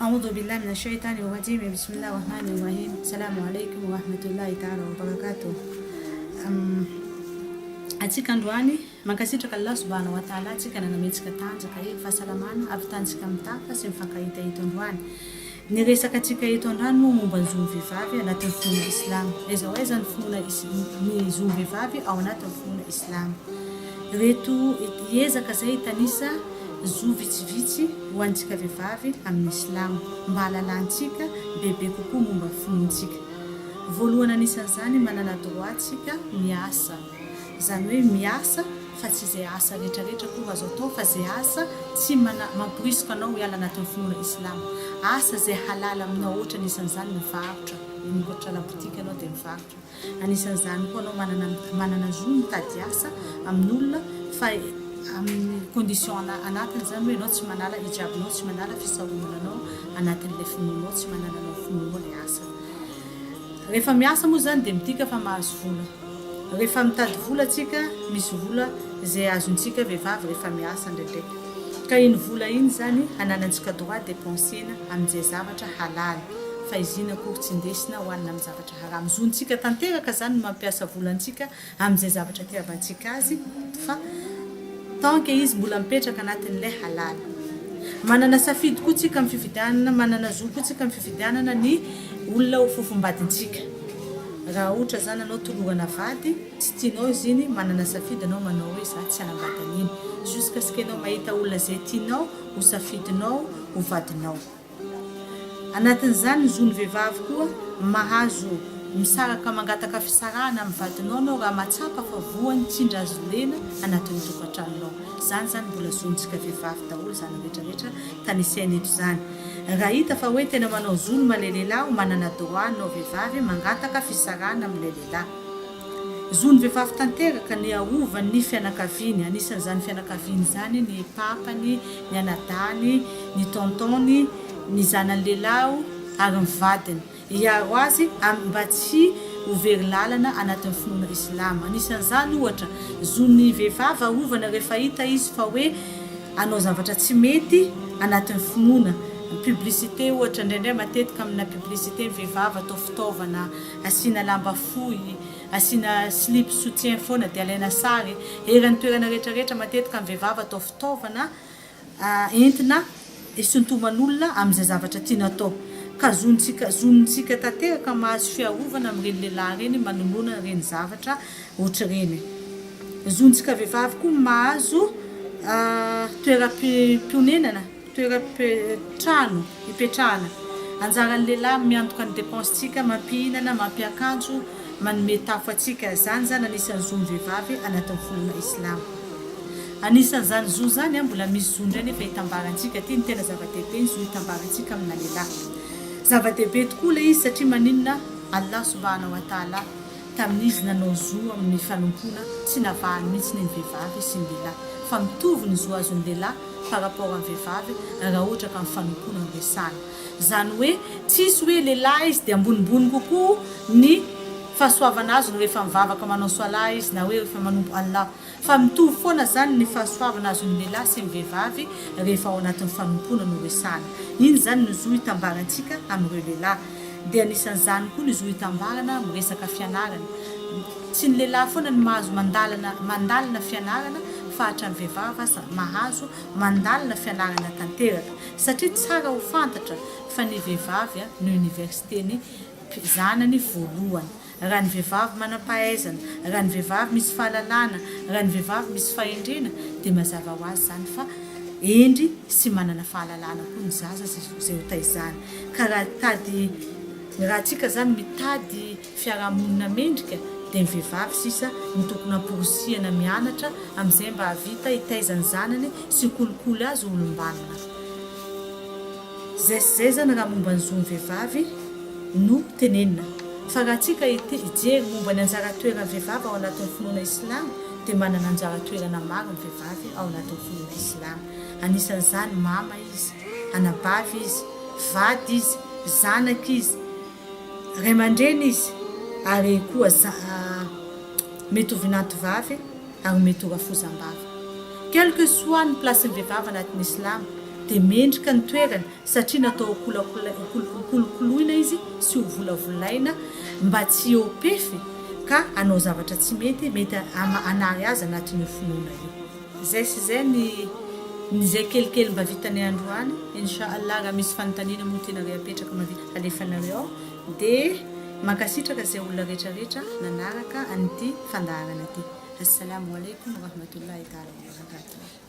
A'udhu billahi minash shaitani rajim Bismillah rahmani rahim Salamu alaikum wa rahmatullahi ta'ala wa barakatuh Atsika androany mankasitraka Allah subhanahu wa ta'ala atsika nanamentsika tanjaka hery fahasalamana avitantsika mitafa sy mifankahita eto androany Ny resaka antsika eto androany moa momba ny zon'ny vehivavy anatin'ny finoana islamo. Aiza ho aiza ny finoana ny zon'ny vehivavy ao anatin'ny finoana islamo. Ireto hiezaka izay hitanisa zo vitsivitsy ho antsika vehivavy amin'ny islamo mba hahalalantsika bebe kokoa momba ny finoantsika. Voalohany anisan'izany manana droit tsika miasa. Izany hoe miasa fa tsy izay asa rehetra rehetra akory azo atao fa izay asa tsy mana mamporisika anao hiala anatin'ny finoana islam. Asa izay halal aminao ohatra anisan'izany mivarotra, mivarotra la boutique ianao dia mivarotra. Anisan'izany koa anao manana manana zo mitady asa amin'olona fa amin'ny condition anatiny izany hoe ianao tsy manala hijab-nao, tsy manala fisaronana anao anatin'ilay finoanao, tsy manala anao finoanao ilay asa. Rehefa miasa moa izany dia midika fa mahazo vola. Rehefa mitady vola tsika, misy vola izay azontsika vehivavy rehefa miasa indraindray. Ka iny vola iny izany ananantsika droit depenser-na amin'izay zavatra halal fa izy iny akory tsy indesina hohanina amin'ny zavatra haram. Zontsika tanteraka izany ny mampiasa volantsika amin'izay zavatra itiavantsika azy fa tant que izy mbola mipetraka anatin'ilay halal. Manana safidy koa tsika amin'ny fifidianana, manana zo koa tsika amin'ny fifidianana ny olona ho fofombadintsika. Raha ohatra zany anao tolorana vady, tsy tianao izy iny, manana safidy anao manao hoe za tsy hanambady an'iny. Jusqu'à ce que enao mahita olona izay tianao ho safidinao ho vadinao. Anatin'izany ny zon'ny vehivavy koa, mahazo misaraka mangataka fisarahana amin'ny vadinao anao raha mahatsapa fa voan'ny tsindry azo lena anatin'ny tokantranonao. Izany izany mbola zontsika vehivavy daholo izany rehetra rehetra tanisaina eto izany. Raha hita fa hoe tena manao zulma ilay lehilahy, manana droit anao vehivavy mangataka fisarahana amin'ilay lehilahy. Zon'ny vehivavy tanteraka ny harovany ny fianakaviany, anisan'izany fianakaviany izany ny papany, ny anadahiny, ny tonton-ny, ny zanany lehilahy ary ny vadiny. Hiaro azy amin'ny mba tsy ho very lalana anatin'ny finoana islam. Anisan'izany ohatra, zon'ny vehivavy arovana rehefa hita izy fa hoe hanao zavatra tsy mety anatin'ny finoana, publicité ohatra, indraindray matetika amina publicité ny vehivavy atao fitaovana asiana lamba fohy, asiana slip soutien foana dia alaina sary, eran'ny toerana rehetra rehetra matetika ny vehivavy atao fitaovana entina hisintoman'olona amin'izay zavatra tiana atao. Ka zontsika zontsika tanteraka mahazo fiarovana amin'ireny lehilahy ireny manoloana ireny zavatra ohatr'ireny. Zontsika vehivavy koa mahazo toeram-pionenana. Toeram-pe, trano ipetrahana. Anjaran'ny lehilahy ny miantoka ny dépense-tsika, mampihinana, mampiakanjo, manome tafo antsika. Izany izany anisan'ny zon'ny vehivavy anatin'ny finoana islamo. Anisan'izany zo izany, mbola misy zo indray nefa itambarantsika. Ity no tena zava-dehibe, ny zo itambarantsika amina lehilahy. Zava-dehibe tokoa ilay izy satria maninona? Allah subhanahu wa ta'ala tamin'izy nanao zo amin'ny fanompoana tsy navahany mihitsy ny vehivavy sy ny lehilahy fa mitovy ny zo azon'ny lehilahy par rapport amin'ny vehivavy raha ohatra ka ny fanompoana no resahana. Izany hoe tsisy hoe lehilahy izy dia ambonimbony kokoa ny fahasoavana azony rehefa mivavaka manao soalah izy na hoe rehefa manompo Allah. Fa mitovy foana izany ny fahasoavana azon'ny lehilahy sy ny vehivavy rehefa ao anatin'ny fanompoana no resahana. Iny izany no zo itambarantsika amin'ireo lehilahy. Dia anisan'izany koa ny zo itambarana amin'ny resaka fianarana. Tsy ny lehilahy foana no mahazo mandalana mandalina fianarana fa hatramin'ny vehivavy aza mahazo mandalina fianarana tanteraka. Satria tsara ho fantatra fa ny vehivavy no université-ny zanany voalohany. Raha ny vehivavy manam-pahaizana, raha ny vehivavy misy fahalalana, raha ny vehivavy misy fahendrena dia mazava ho azy izany fa hendry sy manana fahalalana koa ny zaza izay ho taizana. Ka raha hitady, raha tsika izany mitady fiarahamonina mendrika dia ny vehivavy sisa no tokony hamporisihana mianatra amin'izay mba hahavita hitaiza ny zanany sy hikolikoly azy ho olom-banona. Zay sy zay zany raha momba ny zon'ny vehivavy no tenenina. Fa raha tsika hijery momba ny anjara toeran'ny vehivavy ao anatin'ny finoana islamo dia manana anjara toerana maro ny vehivavy ao anatin'ny finoana islamo. Anisan'izany mama izy, anabavy izy, vady izy, zanaka izy, ray aman-dreny izy ary koa mety ho vinanto vavy ary mety ho rafozam-bavy. Quel que soit ny place-n'ny vehivavy anatin'ny islam. dia mendrika ny toerany satria natao hokolokoloina izy sy ho volavolaina mba tsy hihoa-pefy ka hanao zavatra tsy mety, mety hanary azy anatin'io finoana io. Zay sy zay ny ny zay kelikely mba vitanay androany, Insha Allah raha misy fanontaniana moa tianareo apetraka mavita alefanareo ao, dia mankasitraka zay olona rehetra rehetra nanaraka an'ity fandaharana ity. Assalamo alaikum warahmatullahi ta'ala wabarakatuh.